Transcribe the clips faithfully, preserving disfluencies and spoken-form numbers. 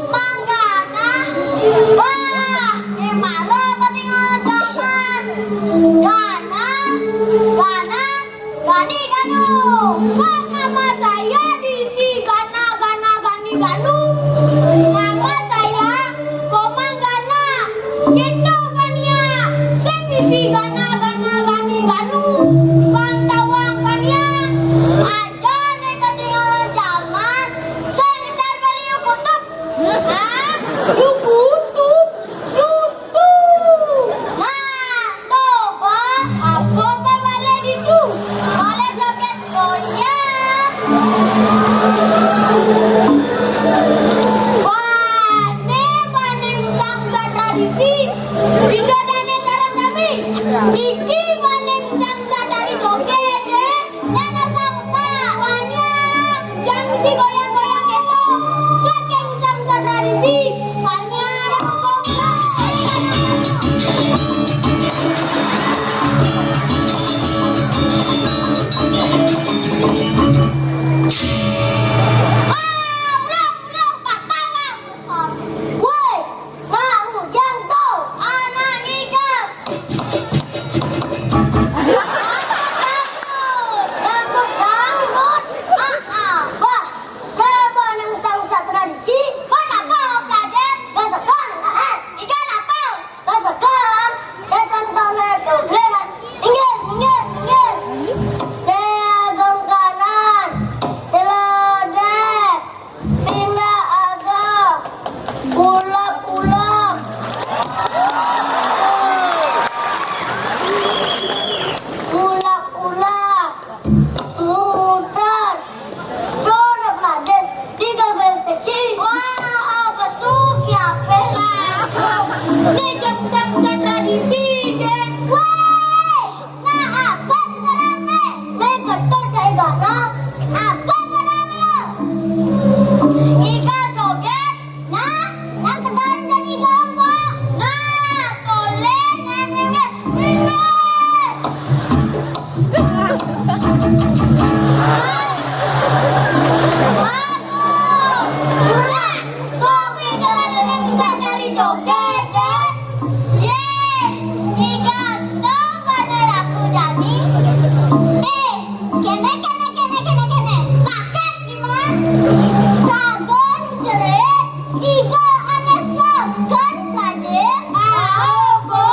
Manggana. Wah, emang lo ketinggalan zaman. Gana, gana, gani ganu. Kok nama saya diisi gana, gana, gani ganu? Nama saya Komang Gana. Gitu, Fania. Sing isi gana, gana, gani ganu. Bang Tawang, Fania. Aja nih ketinggalan zaman. Saya nyetar beli YouTube. Hah? YouTube? YouTube? Nah, tuh, Pak. Apa kau balik itu? Balik joget goyang. Wah, nih baneng sangsa tradisi. Itu dane sarang sami. Niki baneng sangsa dari joget, eh. Nyana sangsa, banyak. Jangan si goyang-goyang itu. Kakek sangsa tradisi. Banyak ada pokok. Wah, ulang, ulang, patah lah. Woi, Mak Ujang tuh, anak ngigel. Anak takut, dangdut, dangdut. Ah, ah, wah, kenapa nang sang satu tradisi? Kenapa, Raden? Gak segan, ah, ah. Ikan apa? Gak segan. Dan contohnya tuh, geleran. Minggir, minggir, minggir. Dia gong kanan. Dia lodek. Pindah agak. Ulap-ulap. Ulap-ulap. Muter. Tuh, udah belajar. Tiga gaya seksi. Wah, apa suki apa lagu? Ini jam sang tradisi, deh. Woi, nah, apa sekarang, nih? Nih, ketok cai gana. Apa sekarang, lo? Iga joget. Nah, nang tegarin jadi gampang. Nah, tole, nah, nah, nah, nah. Bagus. Nah, kopi kemana nang sadari joget, eh? Ye, ngiga tong pada laku jani. Eh, kene, kene, kene, kene, kene. Sakit, Iman. Ragon, jere, iga ane seken, lajir. Aogo.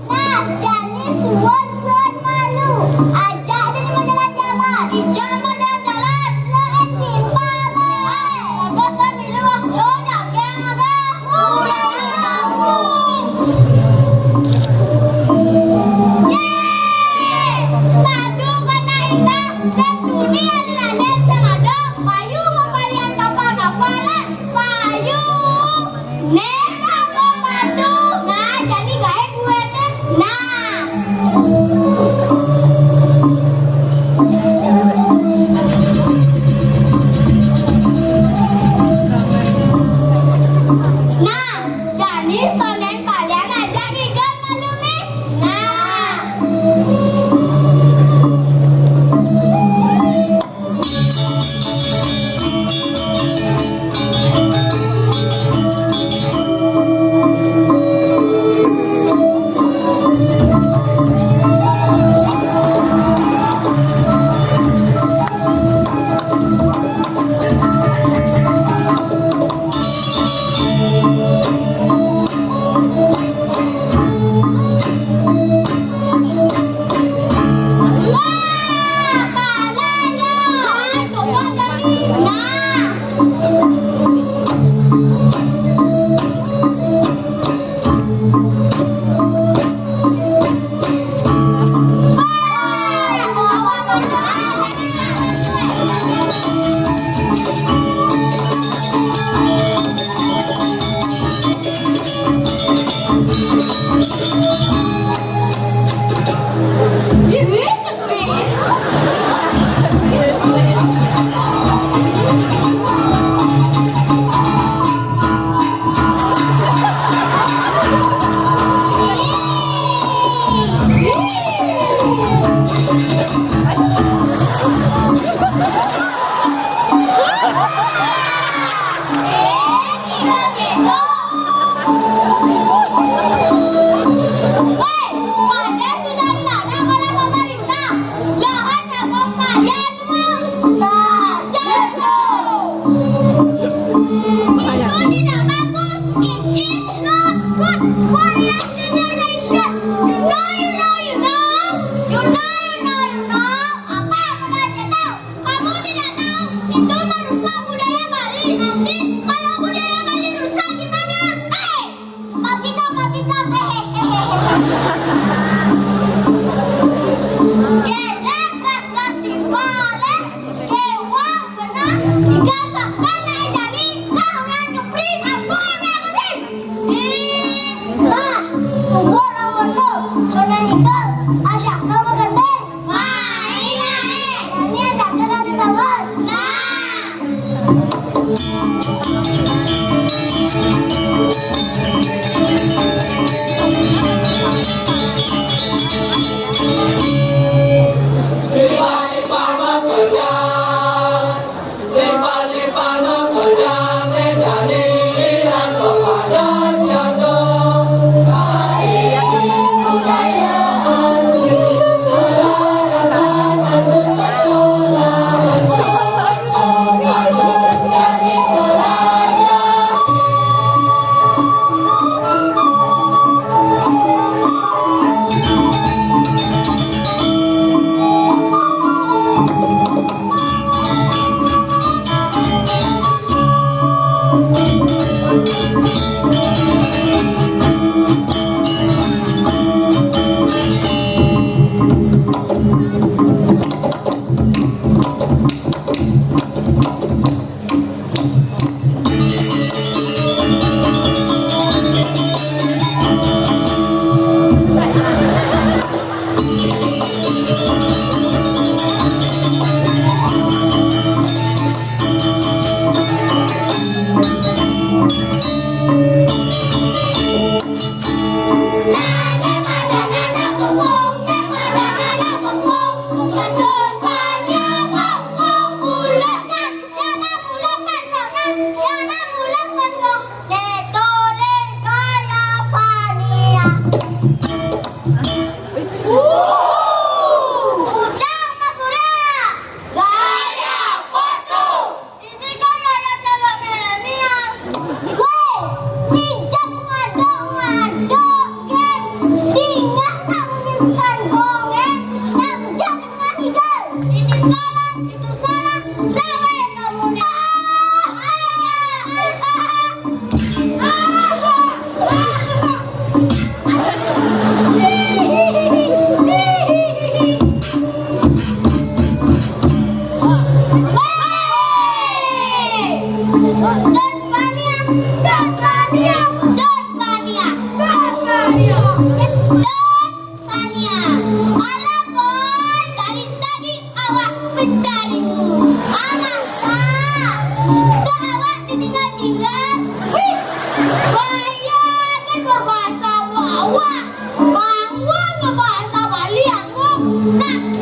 Nah, jani suwun-suwun malu. Ajak dene mau jalan-jalan. Ijo mau jalan-jalan. Lo timpal, eh. Bagus, sambil lo, lo daging apa? Udah, kamu. Yeay! Sadu kena ita, dan duni alin-alin sing ada, payu mapalian kapal-kapalan, payu. Nek aku padu, nah, jani gawe duwete. Nah.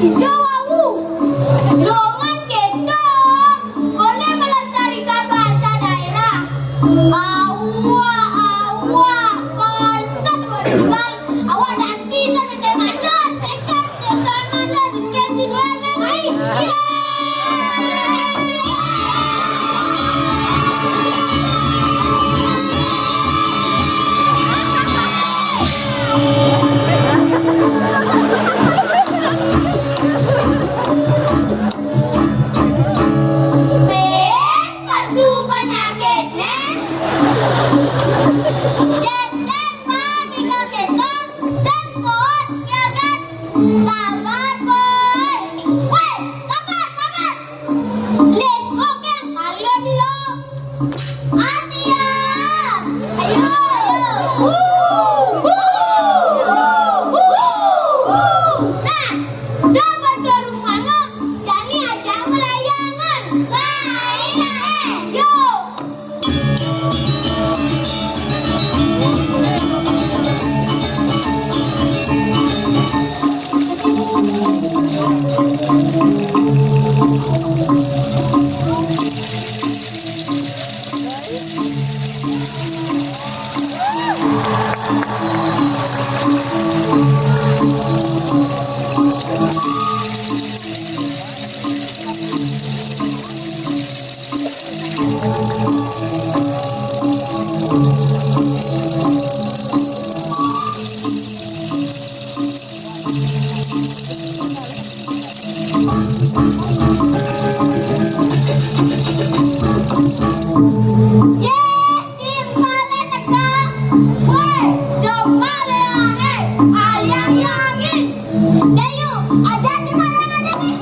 Ijo wau. Longan kéto. Koné melestarikan bahasa daerah. Awak, awak, pantes wau. Awak dati tas seken mandan, seken, seken mandan, seken di luar negeri. Yeay. Sen, pasu panyakit, nen. Yen sen, Pak, tinggal kéto, sen, sot, ya kan? Sabar, Boy. Woi, sabar, sabar. Let's go, geng. Kalian dulu. Ah, siap. Ayo, ayo. Wuh, wuh, wuh, wuh. Nah, dapat rumahnya, jadi aja melayangan. Main, eh. Yo. Yé, timpalé tekan. Woi, jemale ane, ayang-ayangin. Dayu, aja timpalé aja nih.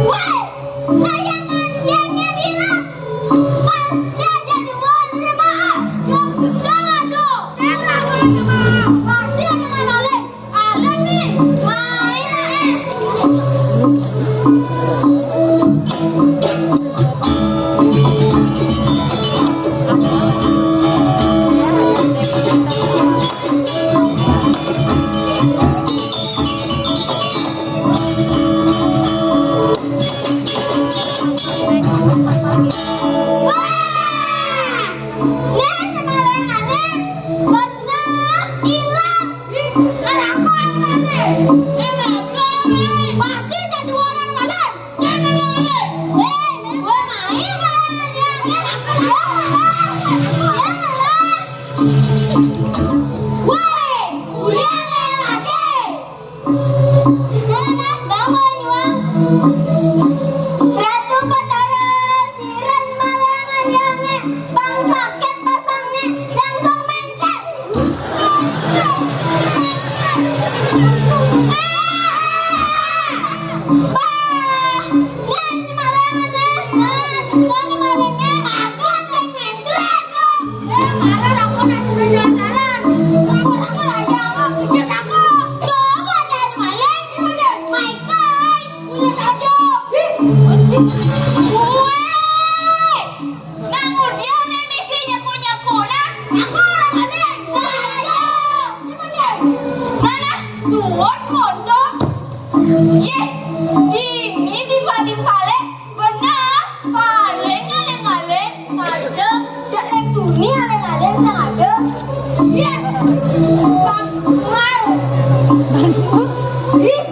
Woi, layangan yang hilang. Pasti ada dua jemaah yang salah tuh. Pasti ada maling. Ada nih, main, eh. Wah! Nih, sembarangan, nih. Pernah hilang. Ih, neraka apa, nih? Neraka, nih. Pasti jadi orang maling. Jangan ada maling. Weh, weh, main maling dia. Jangan, jangan. Weh, udah lewat, deh. Nah, nah, bangun, Wang. Ratu Batara, sirat malangan yange, bang sakit pasange, langsung mencet. Ah! Bah, nggak, ini malangan, eh. Mas, kok ini malangan? Aku yang mencret, loh. Eh, malah aku nasi jalan-jalan. Aku, aku lah, ya, aku bisa takut. Coba dari maling. Maling. Michael. Punya saja. Ih, anjing. Woi. Kamu dia nih misinya punya puna. Aku orang maling. Saja. Ini maling. Mana? Suwon foto. Yeh, dini di paling-paling. Bener, paling ngaleng-ngaleng saja, cek lek tuni ngaleng-ngaleng sing ada. Iya, bang, mau. Ih,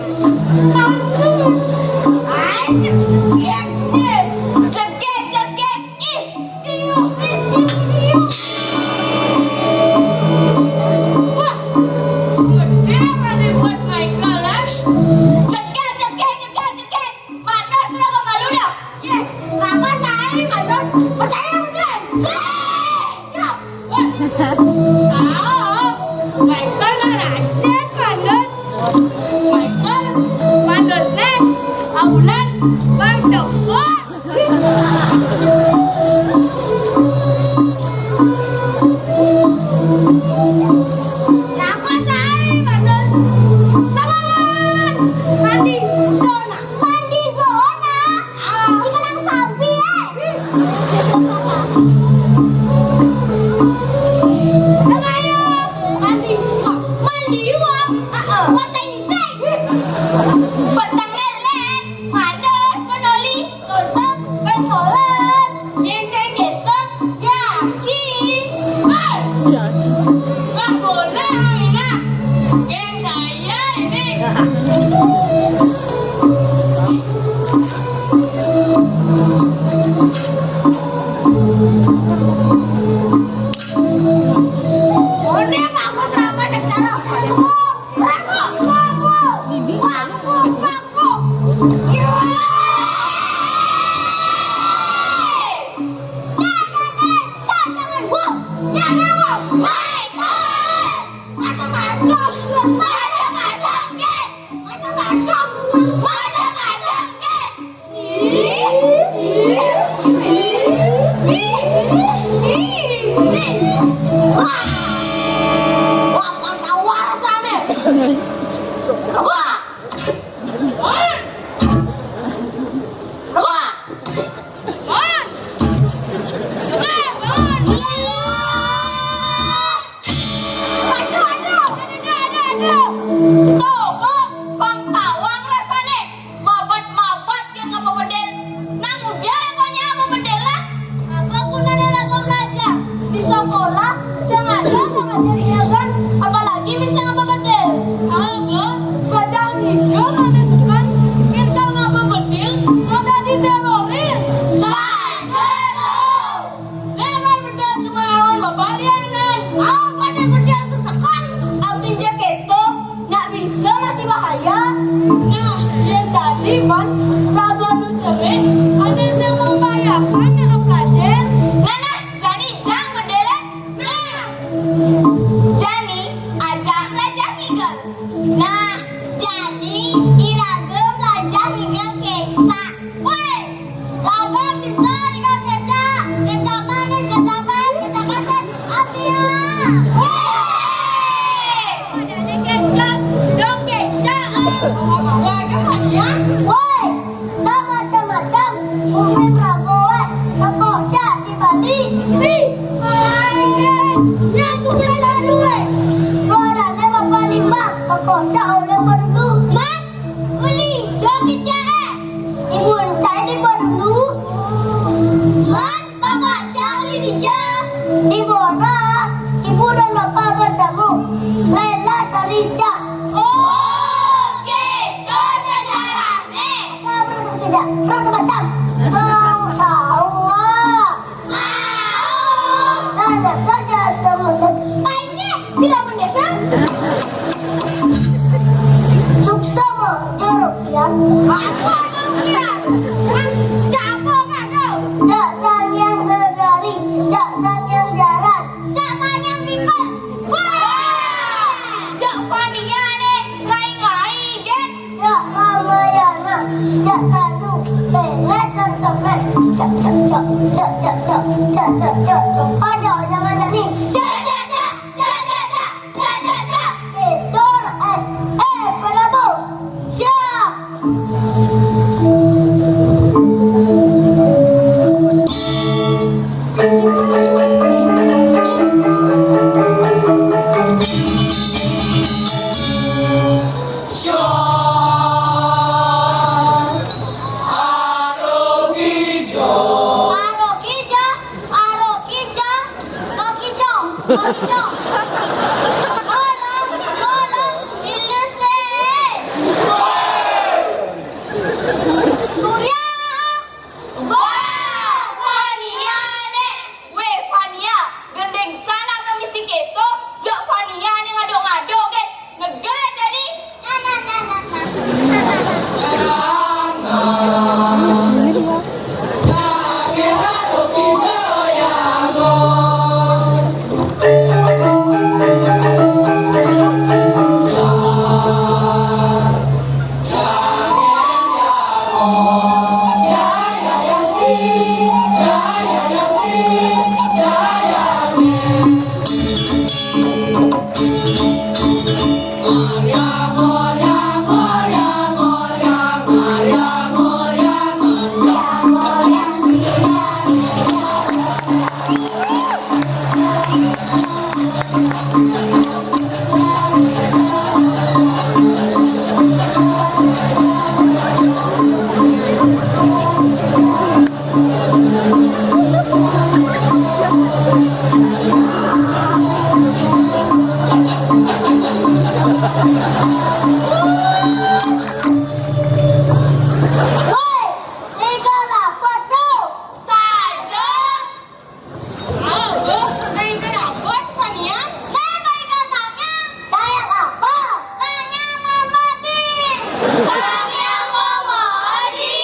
bang, ayo, iya, iya. Cekek, cekek, ih, iyo, ih, iyo, iyo. Wah, gede kali bos Michael, eh. Cekek, cekek, cekek, cekek. Mandos, sudah kemalu dah. Ye, lama saya mandos. Percaya apa sih? Siap. Wah. Tahu. Michael nang rajin mandos. Michael mandos nih. Aulan bang Joko. Lama saya mandos. Sabangan. Mandi zona. Mandi zona. Ah. Dikenang sapi, eh. Geng saya ketok, yakin. Hei, nggak boleh, Aminah. Geng saya ini. Onde bagus, ramai, kecil, ramai. Bravo, bravo. Bagus, bagus. Yeay. Nah, nah, nah, stop, jangan. Wow. Ya, ya, wow. Baik, baik. Macam-macam. Macam-macam, guys. Macam-macam. Macam-macam, guys. Ih, ih, ih, ih, ih, ih. Wah. Wah, ketawa rasanya. Wah. Wah. Wah. Iya. Aduh, aduh. Aduh, aduh, aduh. Coba, Bang Tawang rasane. Mabat-mabat yang ngapa bedel. Nang ujar ya, pokoknya ngapa bedel lah. Apa gunanya lagu belajar? Di sekolah, sengaja, sengaja niakan. Apalagi bisa ngapa bedel. Apa? Belajar ngiga, mana sukan. Minta ngapa bedel, mau jadi teroris. Saja tuh. Lebar bedal cuma lawan bebalianan. Au pada bedal susekan. Amin ja keto, ndak bisa masih bahaya. Nah, yang tadi pan lagu anu cerik, ada yang membahayakan anak pelajar. Nah, nah, jani jang bedele. Nah. Jani ajak belajar ngigel. Nah, jani irage belajar ngigel kecak. Woi, lagu bisa dengan kecap, kecap manis, kecap pahit, kecap asam, Asia. Yeay. Adanya kecap, dong kecap. Bawa-bawa aja kalian. Woi, dah macam-macam. Umri berapa, woi? Kekocak di Bali. Ih, ayo. Ya, aku bisa dulu, woi. Suaranya Bapak Limbang, kekocak oleh Badulu. Mat, Uli, joget ya, eh. Ibu encai di Badulu. Mat, bapak cari di ja. Di Bona, ibu dan bapak bertemu. Laila cari ca. Oke, itu sejarahnya. Nah, berapa cepat saja? Berapa cepat jam? Mau tahu, ah. Mau. Tanya saja sama saja. Paine, tidak mendesak. Suksema, jorok ya. Apa jorok ya? Hah? Cak apa kado? Cak Sanyang Dedari, Cak Sanyang Jaran. Cak Sanyang Bikol. Wah! Cak Fania ne, ngai-ngai, gen. Cak Ramayana, Cak Tanu, Tena Contohna, Cak, Cak, Cak, Cak, Cak, Cak, Cak, Cak, Cak, Cak, Pada jangan jadi. Cak, Cak, Cak, Cak, Cak, Cak, Cak, Cak, Cak. Itu, eh, eh, pada bos. Siap. Aro kija, aro kija, aro kija, aro kija, aro kija. Bola, bola, ilese. Surya. Wah, Fania ne. Weh, Fania, gendeng canak na misi keto, jak Fania ne ngadok-ngadok ke. Ngega jani. Nah, nah, nah, nah, nah. Woi, nika lapor tuh. Saja. Aduh, nika lapor, Fania. Nika sangnya. Saya lapor. Sangnya Mamadi. Sangnya Mamadi.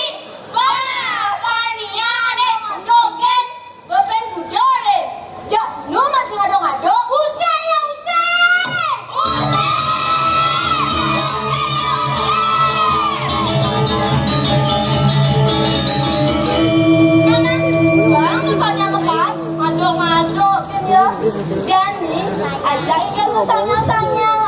Wah, Fania deh, joget. Bapen budore. Ya, nu masih ngado-ngado. Usir ya, usir. Usir. Jangan pulang, misalnya lepas. Ngado-ngado, kan ya. Jadi, aja ikan sesama-sama.